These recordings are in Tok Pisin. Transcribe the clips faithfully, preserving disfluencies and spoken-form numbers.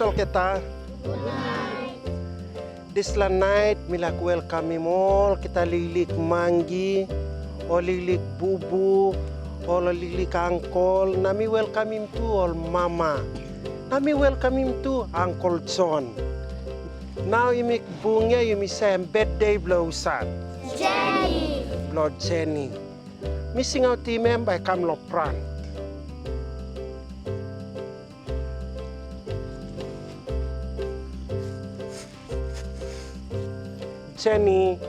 Olgeta. Dispela nait mi laik welkamim olgeta liklik mangi, ol liklik bubu, ol liklik ankol, na mi welkamim tu ol mama, na mi welkamim tu Ankol Jon. Nau yumi bung ya, yumi sem betde bilong husat? Jenny. Bilong Jenny. Mi singautim em bai kam long pran. Jenny,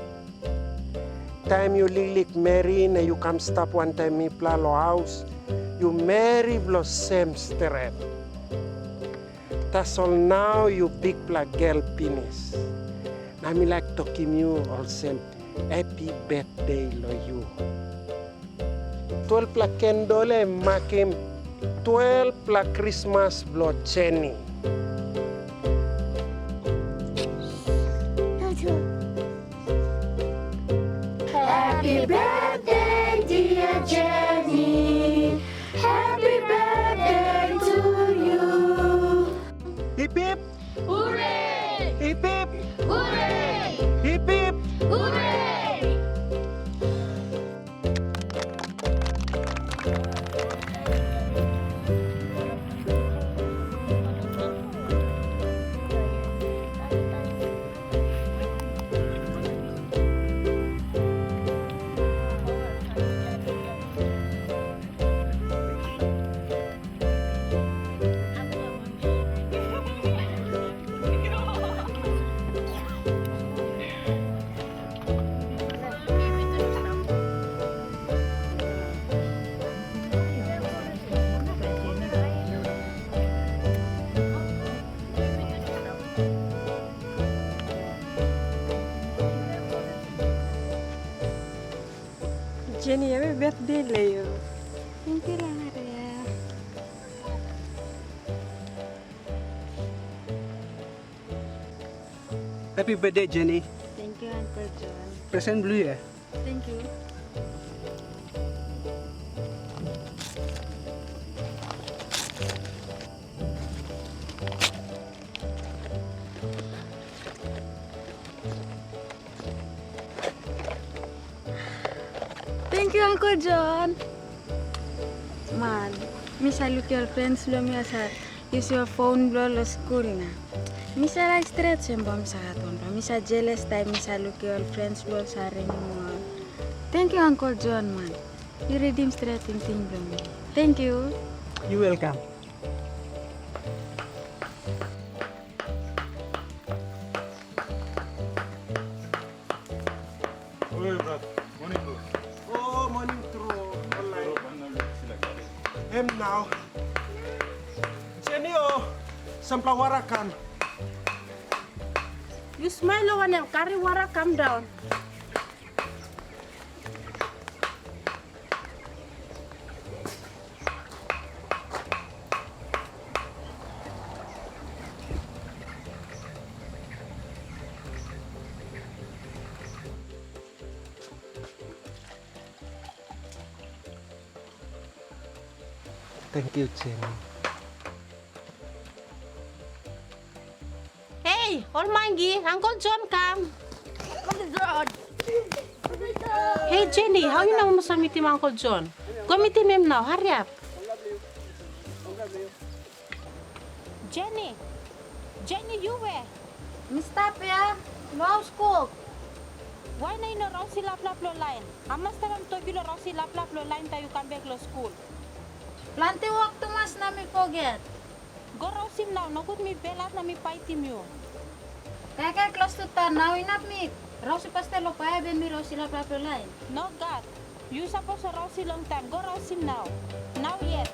taim yu liklik meri na yu kam stap wantaim mipela long haus, yu meri bilong sem stret. Tasol nau yu bikpela gel pinis, na mi laik tokim yu olsem, hepi betde long yu. Twelpela kendel em makim twelpela krismas bilong Jenny. Happy birthday, dear Jenny. Happy birthday to you. Hip hip. Hooray! Hip hip. Hooray! Hip hip. Hooray! Jenny, happy birthday long yu. Thank you, Lanaria. Happy birthday, Jenny. Thank you, Uncle John. Present bilong yu ya. Thank you. Thank you, Uncle John. Man, mi sa lukim ol friends bilong mi ol sa yusim ol phone bilong ol long skul na. Mi sa laik stret sem bai mi sa gat wanpela. Mi sa jealous taim mi sa lukim ol friends bilong ol sa ringim ol. Thank you, Uncle John, man. Yu ridim stret tingting bilong mi. Thank you. You welcome. Oi, brat. Morning, bro. Oh, morning, bro. Online. Em nau. Jenny, oh, sampla wara kam. Yu smail lo wanem, kari wara kam daun. Thank you, Jenny. Hei, ol mangi, Uncle John kam. Hei, Jenny, hau yu no mas mitim Uncle John? Go mitim em nau, hariap. Jenny, Jenny, yu we? Mi stap ya, long haus kuk. Wai na yu no rausim laplap long lain? Hamas taim em tok yu long rausim laplap long lain taim yu kam bek long skul? Planti wok tumas na mi foget. Go rausim nau, nogut mi belhat na mi paitim yu. Kaikai klostu tan nau inap mi rausim pastaim long paia bihain mi rausim laplap long lain. Nogat. Yu sapos rausim long taim, go rausim nau. Nau yet.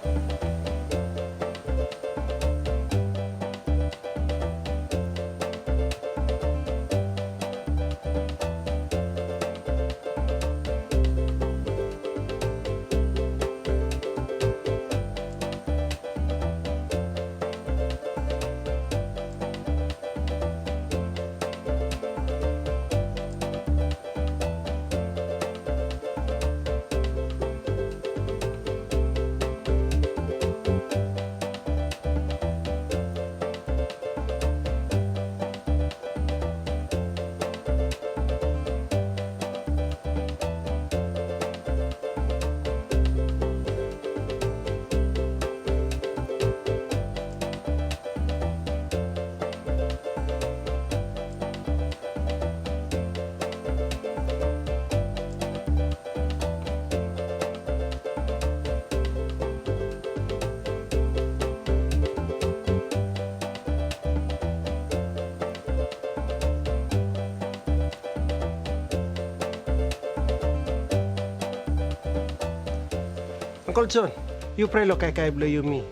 Uncle John, yu prea long kaikai bilong yumi.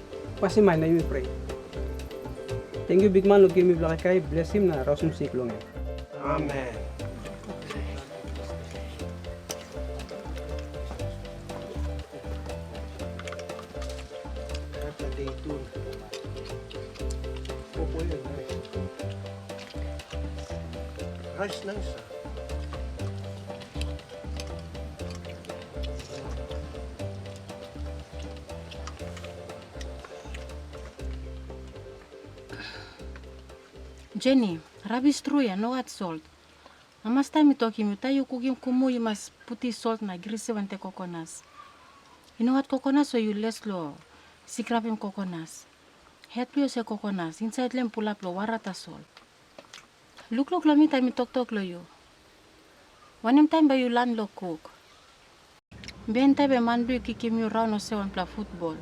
Pasim ai na yumi prea. Tenkyu bikman long givim mipela kaikai, blesim na rausim sik long em. Amen. Rais nais. Jenny, rabis tru ya, nogat salt. Hamas taim mi tokim yu, taim yu kukim kumu, yu mas putim salt na grisim wantaim kokonas. I nogat kokonas, so yu les long sikrapim kokonas. Het bilong yu olsem kokonas, insait long em pulap long wara tasol. Lukluk long mi taim mi toktok long yu. Wanem taim bai yu lan long kuk? Bihain taim bai man bilong yu kikim yu raun olsem wanpela futbol.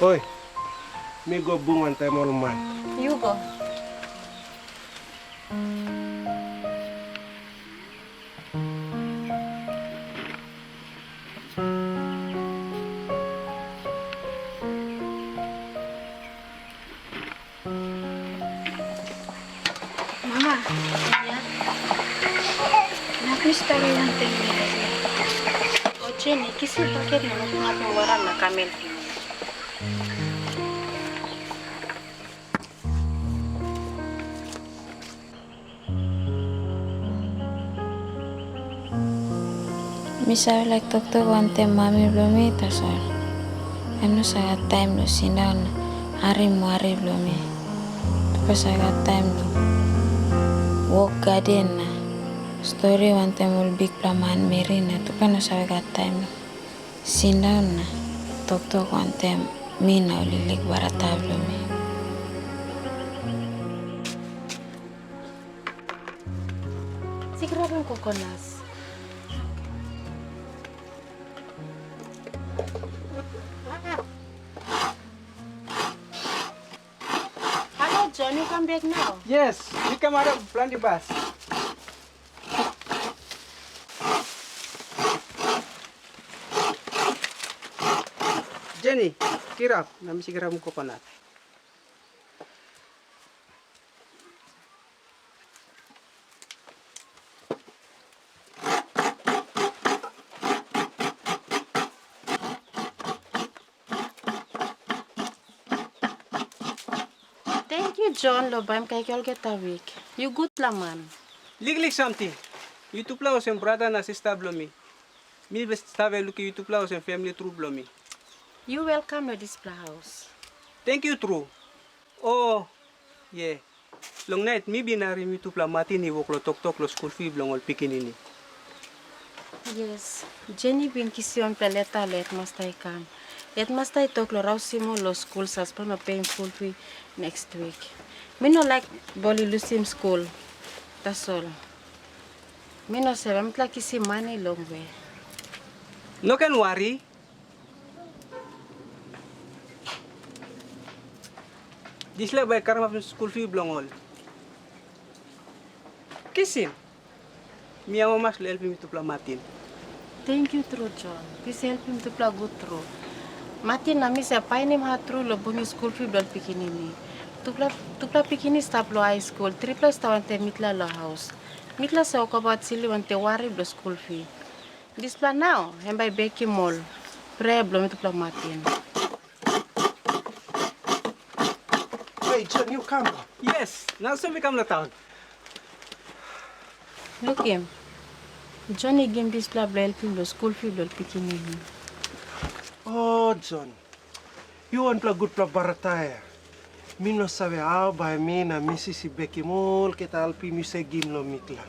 Oi, mi go bung wantaim ol man. Yu go. Mama, ya. Nak mi stari wantaim mi. O Jenny, kisim paket na open up wara na kamel. Mi save laik toktok wantaim mami bilong mi, tasol em no save gat taim long sindaun na harim wari bilong mi. Tupela save gat taim long wok gaden na stori wantaim ol bikpela manmeri, na tupela no save gat taim long sindaun na toktok wantaim mi na ol liklik brata bilong mi. Sikrapim kokonas. Halo, John, yu kam bek nau? Yes, mi kam arap planti bas. Jenny, kirap, na mi sikrapim kokonas. Tenkyu, John, long baim kaikai olgeta wik. Yu gutpela man. Liklik samting. Yutupela olsem brata na sista bilong mi. Mi save lukim yutupela olsem famili tru bilong mi. Yu welkam long dispela haus. Tenkyu tru. O, ye. Long nait mi bin harim yutupela Martin i wok long toktok long skul fi bilong ol pikinini. Yes, Jenny bin kisim wanpela leta long hetmasta i kam. Hetmasta i tok long rausim ol long skul, saspela na peim skul fi neks wik. Mi no laik ol i lusim skul. Tasol mi no save, mitla kisim mani long we. No ken wari. Dispela bai i karamapim skul fi bilong ol. Kisim. Mi amamas long helpim yutupela Martin. Tenkyu tru, John. Plis helpim tupela gut tru. Martin na mi save painim hat tru long bungim skul fi bilong pikinini. Tupela, tupela pikinini i stap long haiskul, tripela i stap wantaim mitla long haus. Mitla save wokabaut sili wantaim wari bilong skul fi. Dispela nau, em bai i bekim ol prea bilong mitupela Martin. Hei, John, yu kam. Yes, na so mi kam na taun. Lukim, John i gim dispela bilong helpim long skul fi bilong ol pikinini. O, John, yu wanpela gutpela brata ya. Mi no save hau bai mi na misis i bekim olgeta helpim yu save gim long mitla.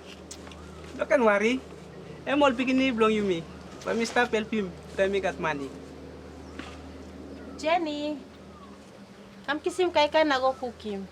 No ken wari, em ol pikinini bilong yumi, bai mi stap helpim taim mi gat mani. Jenny, kam kisim kaikai na go kukim.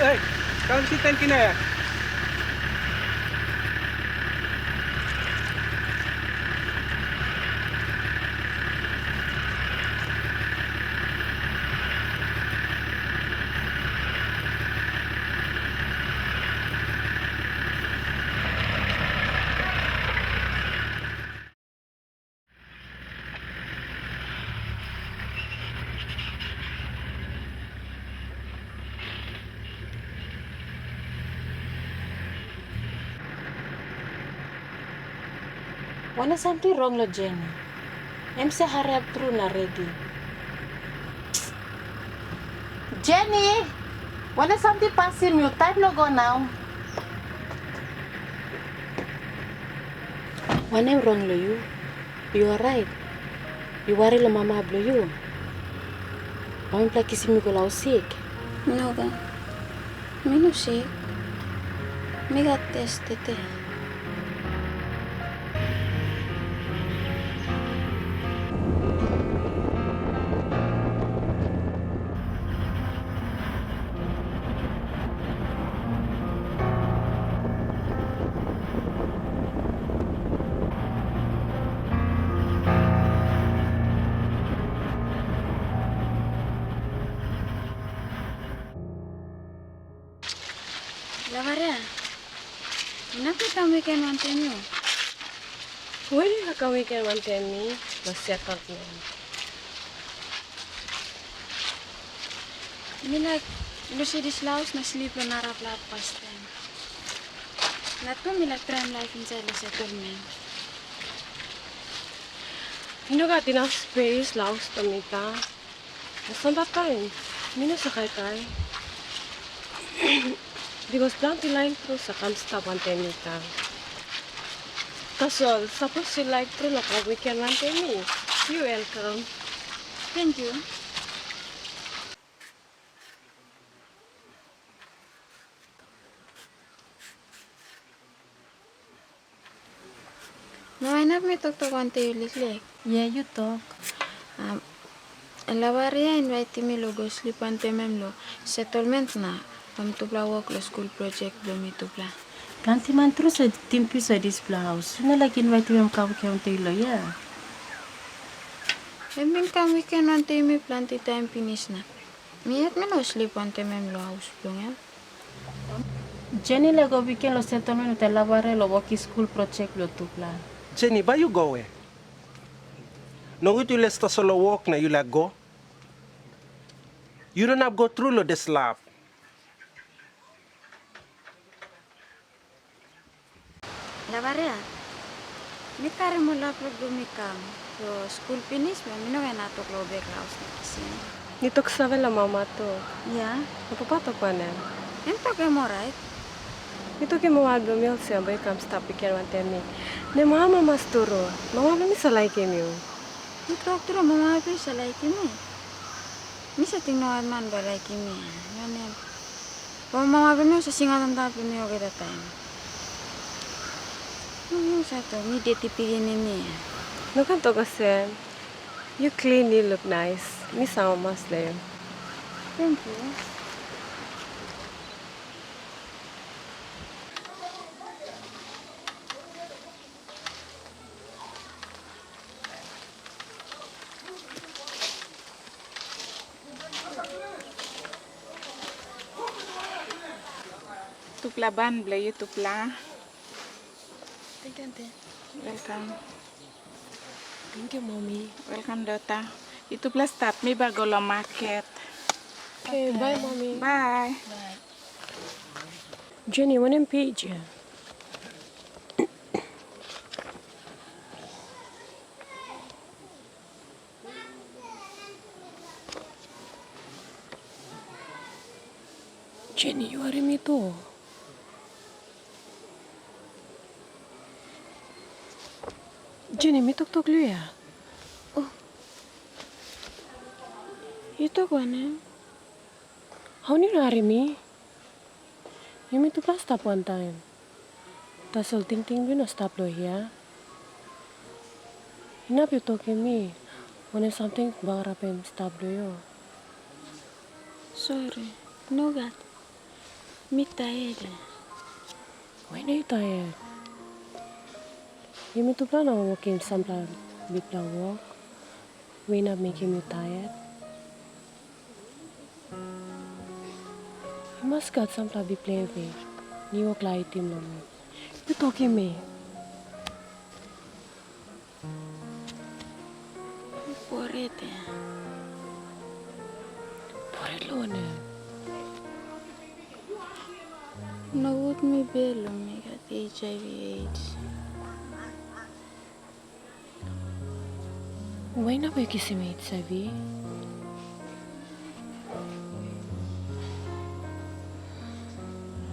Hei, kam sitan kina ya. Wanem samting rong long Jenny? Em save hariap tru na redi. Jenny, wanem samting pasim yu? Taim long go nau. Wanem rong long yu? Yu orait? Yu wari long mama bilong yu? Bai mipela kisim yu go long haus sik? Nogat. Mi no sik. Mi gat tes tete. Lavaria, inap mi kam wiken wantaim yu? Wai yu kam wiken wantaim mi? Long settlement. Mi laik lusim dispela haus na slip long narapela hap pastaim. Na tu mi laik traim laip insait long settlement. I no gat inap spes long haus bilong mipela. Na sampela taim mi no save kaikai. Bikos planti lain tru sa kam stap wantaim mipela. Tasol sapos yu laik tru na kam wiken wantaim mi, yu welkam. Tenkyu. Noa inap mi toktok wantaim yu liklik? Ye, yu tok. Am, Lavaria invaitim mi long go slip wantaim em long settlement na bai mitupela wok long skul projek bilong mitupela. Planti man tru sa ting pis long dispela haus. Yu no laik invaitim em kam wiken wantaim yu long hia? Em bin kam wiken wantaim mi planti taim pinis na mi yet mi no slip wantaim em long haus bilong en. Jenny i laik go wiken long settlement wantaim Lavaria long wokim skul projek bilong tupela. Jenny, bai yu go we? Nogut yu les tasol long wok na yu laik go? Yu no inap go tru long dispela hap. Lavaria, mi karim ol laplap bilong mi kam. So skul pinis, bai mi no ken atuk long bek long haus na kisim. Yu tok save long mama tok? Ya. Na papa tok wanem? Em tok em orait. Mi tokim mama bilong mi olsem, bai yu kam stap wiken wantaim mi. Na mama mas tru, mama bilong mi sa laikim yu. Yu tok tru, mama bilong yu sa laikim mi. Mi sa ting nogat man bai laikim mi. Wanem? Bai mama bilong mi sa singaut antap long mi olgeta taim. Yu sa tok mi deti pikinini. No ken tok olsem. Yu klin, yu luk nais. Mi sa amamas long yu. Tenkyu. Tupela ban bilong yutupela. Thank you, auntie. Welcome. Thank you, mommy. Welcome, daughter. Yutupela stap, mi bai go long maket. Okay, bye, mommy. Bye. Bye. Jenny, wanem page ya? Jenny, yu harim mi tu? Jenny, mi toktok long yu ya. Oh. Yu tok wanem? Hau yu no harim mi? Yumi tupela stap wantaim. Tasol tingting bilong yu no stap long hia. Inap yu tokim mi wanem samting bagarapim stap long yu. Sori, nogat. Mi tired. Wai na yu tired? Yumi tupela na wokim sampela bikpela wok. Wai na mekim yu tired? Yu mas gat sampela bikpela hevi, na yu wok laitim long mi. Yu tokim mi. Poret ya. Poret long wanem? Nogut mi bel long mi gat H I V AIDS. Wai na bai yu kisim H I V?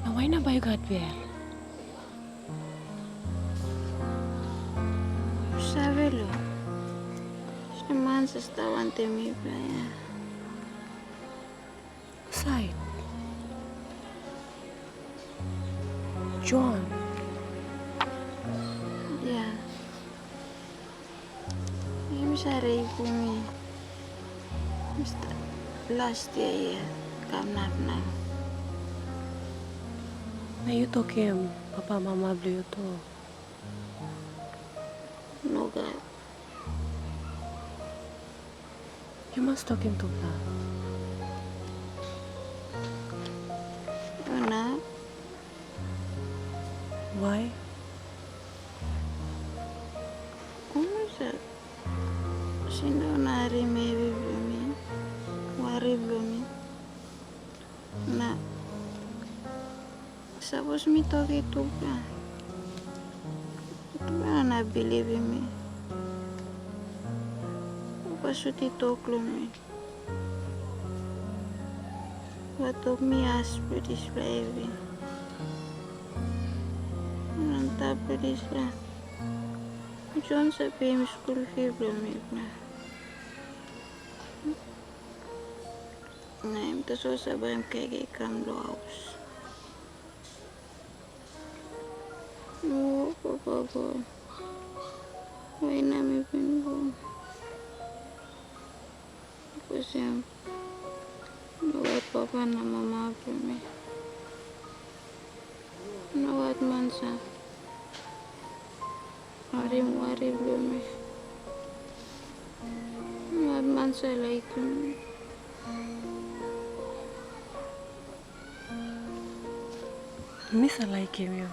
Na wai na bai yu gat bel? Yu save lo, ol man sa stap wantaim mipela ya. Husat? John. Ya. Em sa reipim mi. Em stap last year, kam nap nau. Na yu tokim papa mama bilong yu tu? Nogat. Yu mas tokim tupela. Ona. Wai? Yu mas sindaun harim hevi bilong mi, wari bilong mi. Na sapos mi tokim tupela, tupela na bilipim mi. Papa sut i tok long mi, bai tok mi as bilong dispela hevi. Na antap long dispela, John sa peim skul fi bilong mipela. Na em tasol sa baim kaikai i kam long haus. O, Papa God, wai na mi bin go? Olsem, nogat papa na mama bilong mi. Nogat man sa harim wari bilong mi. Nogat man sa laikim mi. Mi sa laikim yu.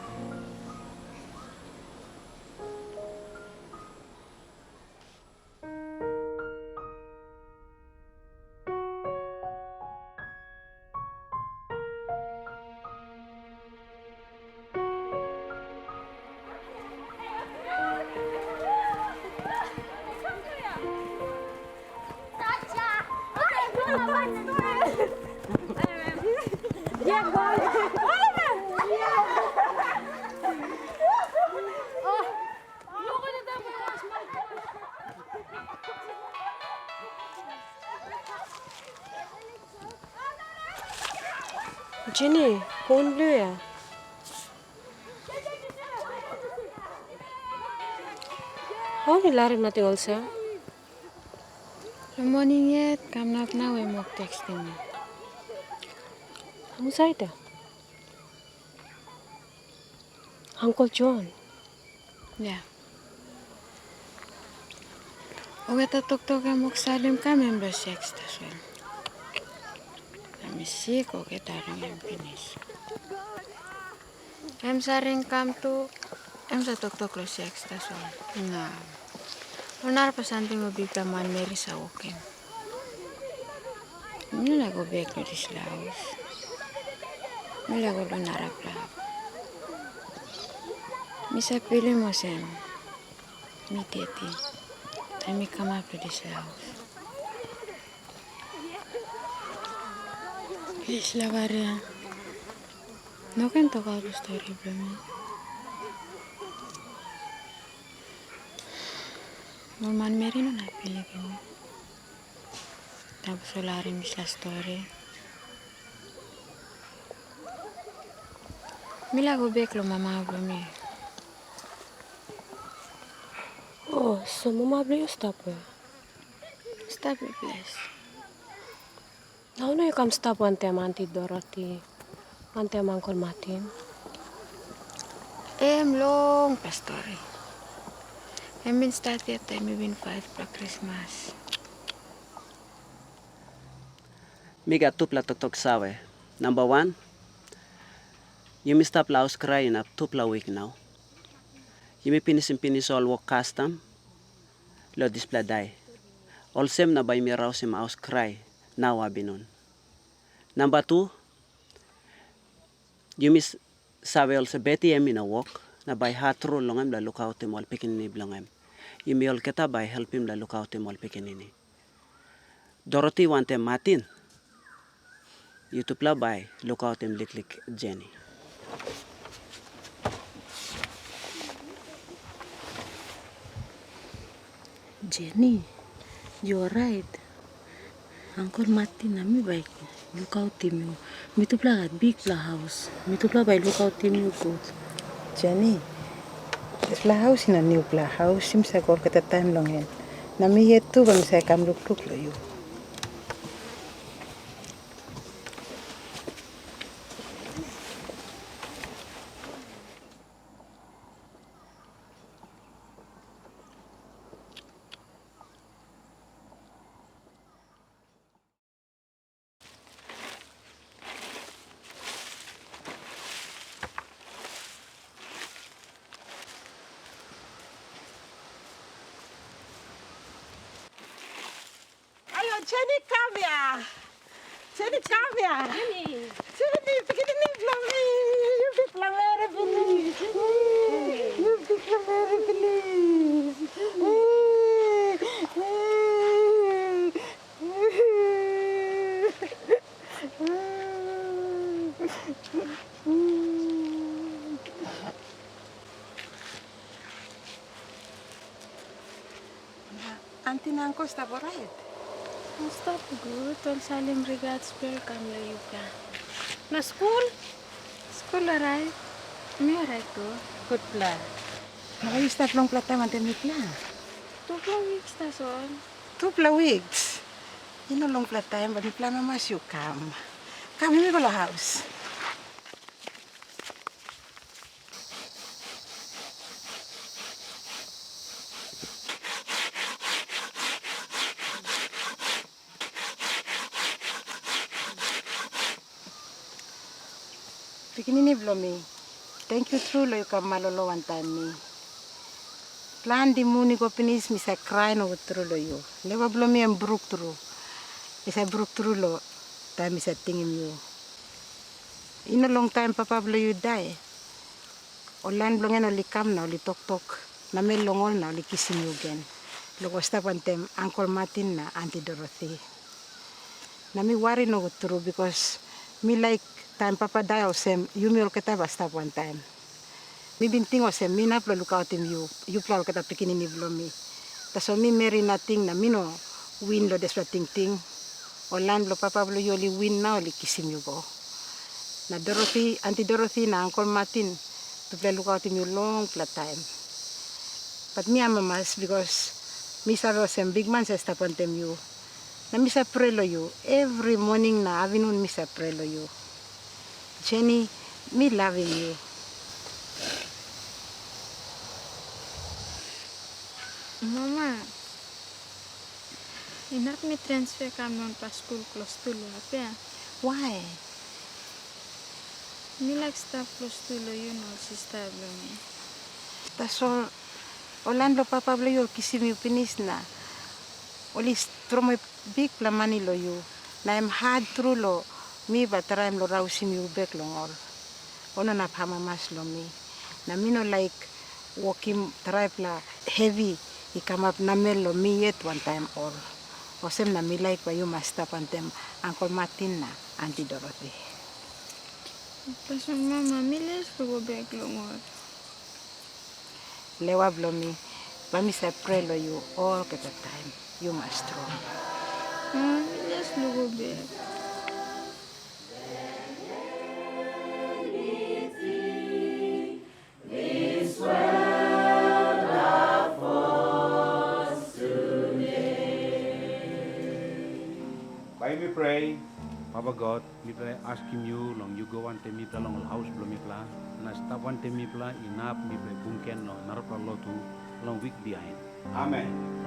Jenny, phone bilong yu ya? Hau mi larim nating olsem? Long moning yet, kam nap nau em wok tekstim mi. Husat ya? Uncle John. Ya. Olgeta toktok em wok salim kam em long seks tasol. Na mi sik olgeta long em pinis. Em sa ring kam tu, em sa toktok long seks tasol. Na ol narapela samting ol bikpela manmeri sa wokim. Mi no laik go bek long dispela haus. Mi laik go long narapela hap. Mi sa pilim olsem mi deti, taim mi kamap long dispela haus. Plis, Lavaria, no ken tokaut ol stori bilong mi. Ol manmeri no laik bilipim mi. Sapos ol harim dispela stori, mi laik go bek long mama bilong mi. O, so mama bilong yu stap we? Stap long ples. Na hau na yu kam stap wantaim Anti Dorothy? Wantaim Uncle Martin? Em longpela stori. Em bin stat yet taim mi bin faipela krismas. Mi gat tupela toktok save. Namba wan, yumi stap long haus krai inap tupela wik nau. Yumi pinisim pinis ol wok kastam long dispela dai. Olsem na bai yumi rausim haus krai nau apinun. Namba tu, yumi save olsem Beti em i no wok, na bai hat tru long em long lukautim ol pikinini bilong em. Yumi olgeta bai helpim long lukautim ol pikinini. Dorothy wantaim Martin, yutupela bai lukautim liklik Jenny. Jenny, yu orait? Uncle Martin na mi bai lukautim yu. Mitupela gat bikpela haus. Mitupela bai lukautim yu gut. Jenny, dispela haus i no nupela haus, yumi save go olgeta taim long en. Na mi yet tu bai mi save kam lukluk long yu. Ayo, Jenny, kam ya. Jenny, kam ya. Jenny, pikinini bilong mi. Yu bikpela meri pinis. Yu bikpela meri pinis. Anti na uncle stap orait? Stap gut, ol salim regards, welkam long yupela. Na skul? Skul orait. Mi orait tu. Gutpela. Na bai yu stap longpela taim wantaim mipela? Tupela wiks tasol. Tupela wiks? I no longpela taim, bat mipela amamas yu kam. Kam, yumi go long haus. Pikinini bilong mi, tenkyu tru long yu kam malolo wantaim mi. Planti mun i go pinis mi save krai nogut tru long yu. Lewa bilong mi em bruk tru. Mi save bruk tru long taim mi save tingim yu. I no longtaim papa bilong yu i dai, ol lain bilong en ol i kam na ol i toktok namel long ol na ol i kisim yu gen, long go stap wantaim Ankol Martin na Anti Dorothy. Na mi wari nogut tru, bikos mi laik taim papa dai olsem yumi olgeta bai stap wantaim. Mi bin ting olsem mi inap long lukautim yu, yupela olgeta pikinini bilong mi. Tasol mi meri nating na mi no win long dispela tingting. Ol lain bilong papa bilong yu ol i win na ol i kisim yu go. Na Dorothy, Anti Dorothy na Ankol Martin, tupela i lukautim yu longpela taim. Bat mi amamas, bikos mi save olsem bikman save stap wantaim yu. Na mi save prea long yu. Evri moning na avinun mi save prea long yu. Jenny, mi lavim yu. Mama, inap mi transfer kam long wanpela skul klostu long hap ya? Wai? Mi laik stap klostu long yu na ol sista bilong mi. Tasol ol lain bilong papa bilong yu ol kisim yu pinis na ol i tromoi bikpela mani long yu, na em hat tru long mi bai traim long rausim yu bek long ol. Ol no inap amamas long mi, na mi no laik wokim traipela hevi i kamap namel long mi yet wantaim ol. Olsem na mi laik bai yu mas stap wantaim Ankol Martin na Anti Dorothy. Tasol mama, mi les long go bek long ol. Lewa bilong mi, bai mi save prea long yu olgeta taim. Yu mas strong. Mama, mi les long go bek. Bai mi prea. Papa God, mipela i askim yu long yu go wantaim mipela long ol haus bilong mipela, na stap wantaim mipela inap mipela i bung gen long narapela lotu long wik bihain. Amen.